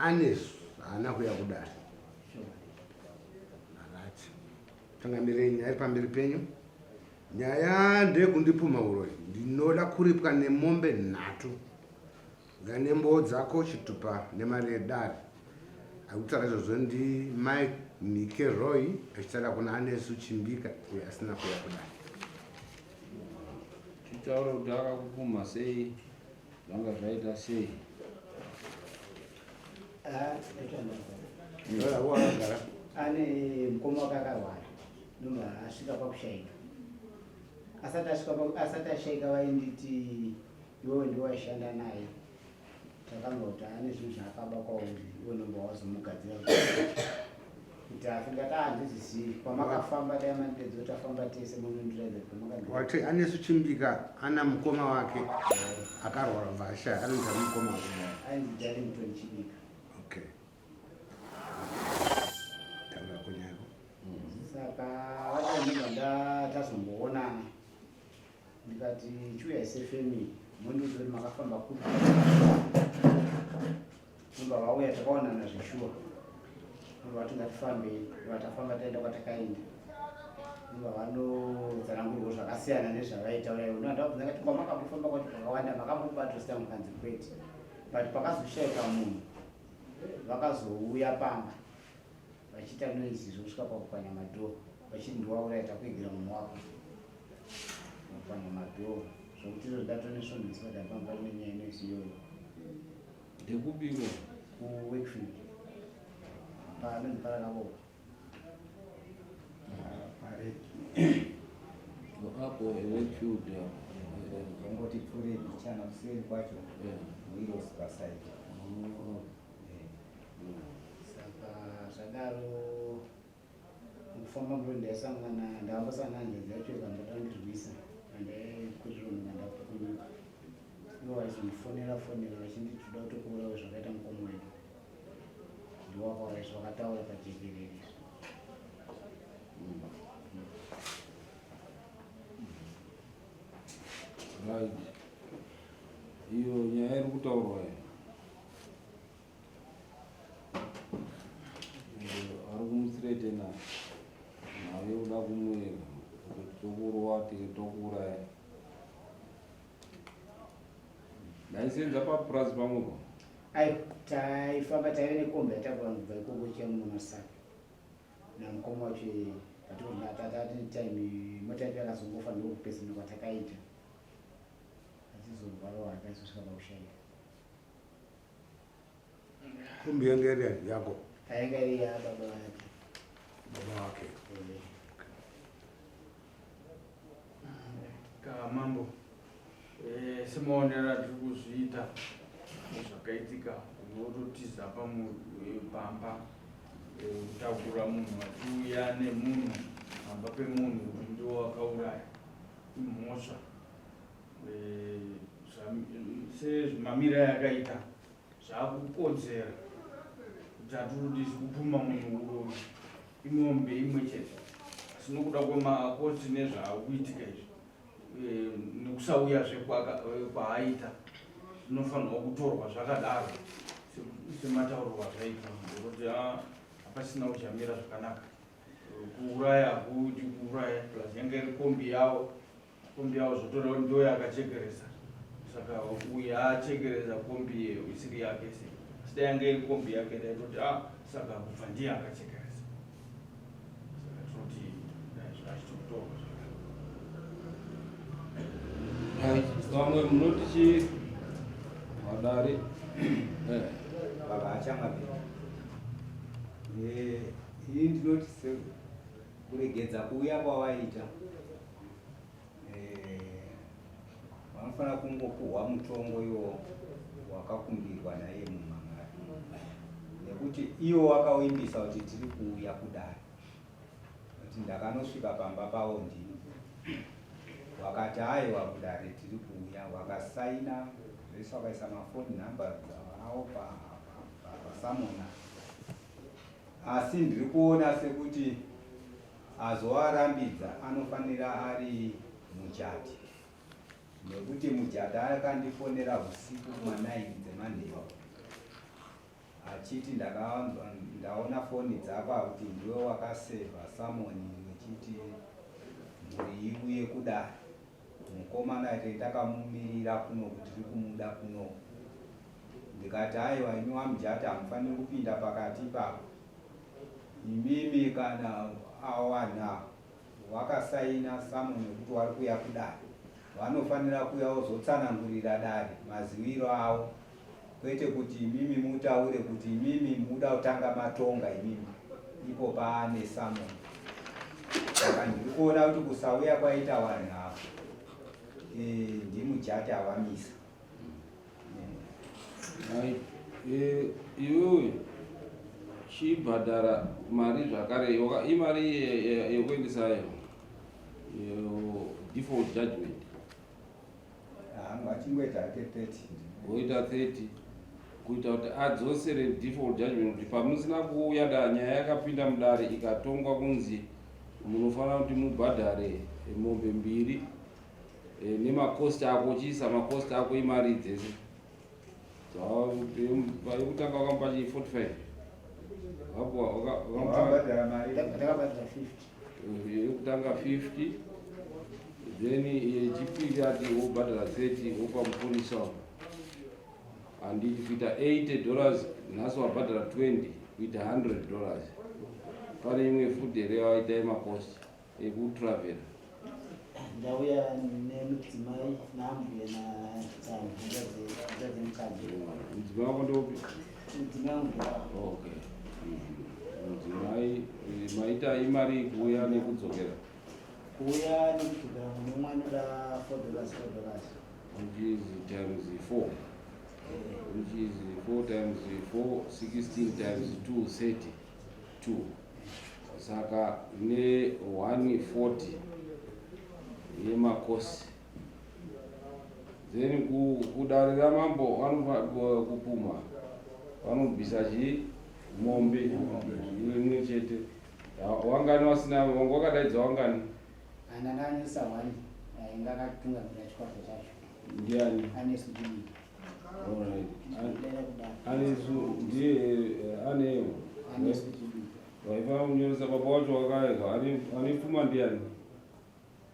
Anesu haana kuya kudare. Alright. Changamirei nyaya iri pamberi penyu. Nyaya ndeyekundipumha uroyi. Ndinoda kuripwa nemombe nhatu. Uya nemboo dzako, chitupa nemari yedare. Ari kutaura izvozvo ndi Mike Mike Roy achitaura kuna Anesu Chimbika uyo asina kuuya kudare. Chitaura kuti akakupumha sei, zvanga zvaita sei. Wakagara. Ane mukoma wake akarwara ndomba asvika pakushaika. Asati asvika asati ashaika vainditi iwewe ndiwe waishanda naye takanzwa kuti ane zvinhu zvaakaba kwauri iwe ndomba wazomugadzira kuti afe ndikati handizvizivi kwamakafamba dai mandidedza kuti tafamba tese munondiratidza kuti kwamakagara Wati Anesu Chimbika ana mukoma wake akarwara bva ashaya anonzi ani mukoma wake? Ainzi Darlington Chibika. Okay. Taura kunyako. Saka vatandiva ndatazomboonana ndikati chiuyai sefamily mondiudza kuti makafamba kupi Mumba vauya takaonana zveshuwa. Mumba vati ngatifambei, vatafamba taenda kwatakaenda. Mumba vanotsanangurwa zvakasiyana nezvavaitaura ivo. Ndakabvunza ndikati kwamakambofamba kwacho kwakawanda makambobatwa sita mukanzi kwete. But pakazoshaika munhu vakazouya pamba vachiita noise zvokusvika pakupwanya madhoo vachiti ndiwauraya takuigira munhu wako pakupwanya madhoo zvokuti izvo ndatone svondo ndisikagari pamba nenyaya noise iyoyo. Ndekupiko? KuWakefield. Panonzi parakavoka. Apo eWakefield apo. Kungoti pfuure mbichana kuseri kwacho Wiros paside. Saka zvadaro mukufamba muro ndaisangana ndakambosangana hanzvadzi yacho ikambota kundirwisa andaikwiriro ndinga ndapukunyuka ivo vaizondifonera fonera vachinditi toda kutokuurawe zvakaita mukoma wedu ndiwakaura izvo vakataura pajekerere izvo Right. Iyo nyaya iri kutaurwa iyi. Ari kumuthreatena mari yekuda kumuyera kuti tokurova tike tokuuraya. Ndaisenza papurazi pamwepo. Aiwa, taifamba taive nekombi yatakura kubva ikoko chiya muno Masaka namukoma wacho but time mota yacho yakazongofa ndokupesana kwatakaita achizorwarawo akaizosvika pakushaika. Kombi yanga iri yako? Yanga iri yababa vake. Baba vake. Eh. Ka mambo eh, semaonero atiri kuzviita zvakaitika unototiza eh, pamba eh, kutakura munhu achiuya nemunhu pamba pemunhu kuti ndiwo akauraya imhosva eh, sezvimamira yakaita zvakukodzera kuti hatirudisi kupuma munhu uroyi imombe imwe chete asi nokuda kwemakosi nezvaakuitika izvi eh, nekusauyazve eh, kwaaita zvinofanirwa kutorwa zvakadaro semataurwa zvaitwa nekuti ah, hapasina kuchamira zvakanaka kuuraya hakuti kuuraya plus yanga iri kombi yawo Kombi yawo zvotoda ndo yakachekeresa saka uyu achekeresa kombi iyeyo isiri yake se asi dai yanga iri kombi yake ndaitoti a ah, saka kubva ndiye akachekeresa saka tinoti dai zvachitotorwa vamwe munoti chii vadare eh. baba achamabvi eh, ini ndinoti kuregedza kuuya kwawaita Eh, vanofanira kungopuhwa mutongo iwo wakakumbirwa naiye mumhan'ari nekuti iwo wakawimbisa kuti tiri kuuya kudare kuti ndakanosvika pamba pavo ndini wakati aiwa kudare tiri kuuya wakasaina zvese wakaisa mafoni number avo pasamona asi ndiri kuona sekuti Azoarambidza anofanira ari Mujati nekuti Mujati akandifonera husiku kuma 9 dzemanheru Achiti ndakanzwa ndaona foni dzako akuti ndiwe wakaseva samoni wechiti mhuri iuye kudare. Mukomana ite takamumirira kuno kuti tiri kumuda kuno. Ndikati aiwa imi waMujati hamufaniri kupinda pakati ipapo. Imimi kana awana wakasaina samoni yekuti wari kuuya kudare vanofanira kuuya wozotsanangurira dare maziwiro avo kwete kuti imimi mutaure kuti imimi muda kutanga matonga imimi ipo paane samoni. Saka ndiri kuona kuti kusauya kwaita vanhu ava ndiMujati avamisa. Iwewe chibhadhara mari zvakare imari yekuendesa default judgment. Hangu achingoita hake 30. Woita 30 kuita kuti adzosere default judgment kuti pamusina kuuya da nyaya yakapinda mudare ikatongwa kunzi munofanira kuti mubhadhare mombe mbiri nemakosti ako, uchiisa makosti ako imari dzese yekutanga wakamupa chi 45. Wakabhadhara mari. Ndakabhadhara 50. Yekutanga 50, then yechipiri ati wobhadhara 30 wopa mupurisa, handiti? Kuita $80. Nhasi wabhadhara 20, kuita $100. Pane imwe futi here yawaita yemakosti ekutravhera? Ndauya nemudzimai naambuya natsano, hanzvadzi mukadzi. Mudzimai wako ndopi? Mudzimai wangu. Okay, mudzimai maita imari kuuya nekudzokera? Kuuya nekudzokera munhu umwe anoda $4, $4. Which is times 4, which is 4 times 4, 16, times 2, 32, saka ne 140 yemakosi. Then kudare ramambo vanofa kupuma vanobvisa chi mombe imwe chete. Wangani wasina? Wanga wakadaidza wangani? Ana ndanyisa one ainge akatungamira chikwata chacho. Ndiani? Anesu Chidiki. Alright. Dera kudare. Anesu ndiye aneyo? Anesu Chidiki. Waifanira kunyoresa baba wacho wakaega. Ane pfuma ndiani?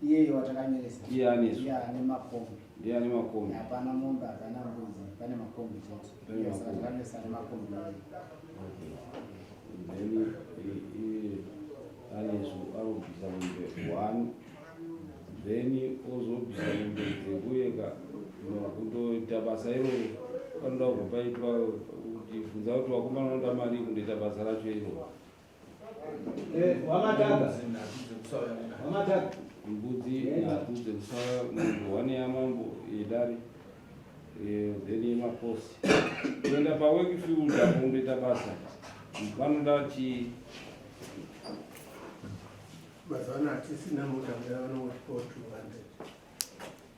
Iyeyo watakanyoresa. Iye Anesu. Iye ane makombi. Ndiye ane makombi? Hapana mombe, hapana mbudzi, pane makombi chete. Pane Iye, saka makombi. takanyoresa ane makombi iyeyo. Okay. Then iye Anesu anobvisa mombe one, then ozobvisa mombe dzekuyeka kundoita basa iroro. Panoda kubva paitwa kuti bvunza kuti vakomana vanoda mari kundoita basa racho iroro. Wamataga. Wamataga. Mbudzi nhatu dzekusara, mombe one yamambo yedare, then yemakosi kuenda paWakefield apo kundoita basa vanoda chii? Mazuva ano hatisina mota muya, vanongotipawo 200.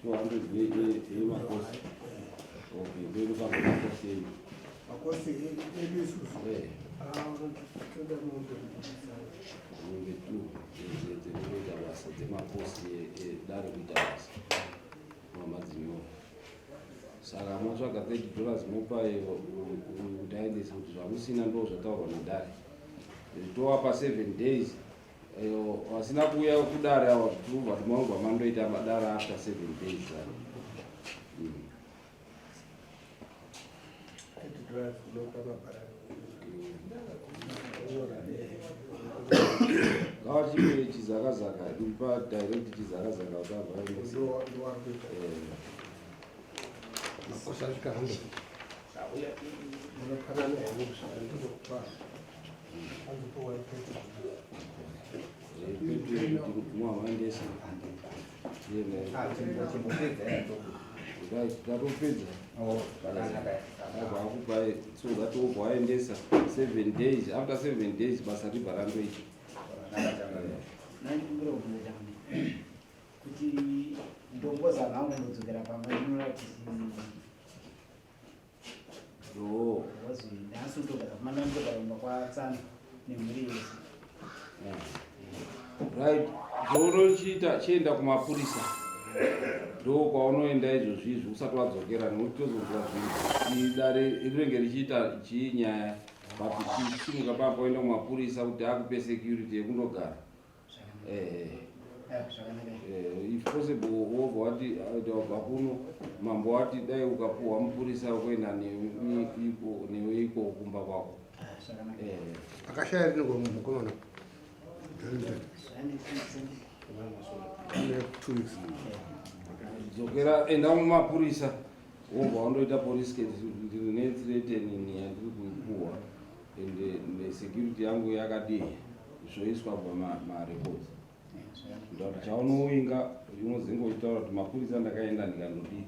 200 yemakosi, okay. Ndoinofamba makosi enyu? Makosi edu isusu? Eh. Toda mombe mbiri. Mombe two dzekunoita basa, dzemakosi edare kuita basa mamadzinyoro. Saka matsvaga $30 mopa kuti aendese kuti zvamusina ndo zvataurwa nedare. Tovapa 7 days. Vasina kuuya kudare ava, tirubva timanobva mandoita madare after 7 days. $30 unopa mabharani. Ngavachipe chizakazaka, ipa direct chizakazaka kuti abva aendese. Ndowarikuita. Makosi asvika 100, munopanana henyu kusvika ndinopa andipo 130. Muhamaendesa. Chimbopedza yato. Tatopedza. Oh, zvakanaka. Abva akupai so that wobva waendesa 7 days. After 7 days basa ribva randoita. Zvakanaka, changamire. Nandikumbira kubvunza, changamire, kuti ndombozama hangu kundodzokera pamba ndinoratisi. O. Because nhasi kutogara kumanda, ndogara kumba kwatsano nemhuri yese. Right, zvaunochiita, chienda kumapurisa. Ndo kwaunoenda izvozvi izvi usati wadzokera nekuti tozonzwa zvinhu. Dare rinenge richiita chii nyaya but chisimuka pamba oenda kumapurisa kuti akupe security yekundogara. Eh. Eh, if possible wobva wati wabva kuno mambo wati dai ukapuhwa mupurisa wekuenda newe iko kumba kwako. Eh. Akashaya rini mukomana? 2 weeks. Dzokera, enda mumapurisa, wobva wandoita police case. Ndine threatening yandiri kupuhwa ende nesecurity yangu yakadii, zvoiswa pamarecords kuita kuti chaunowinga unozenge uchitaura kuti mapurisa ndakaenda ndikandodii.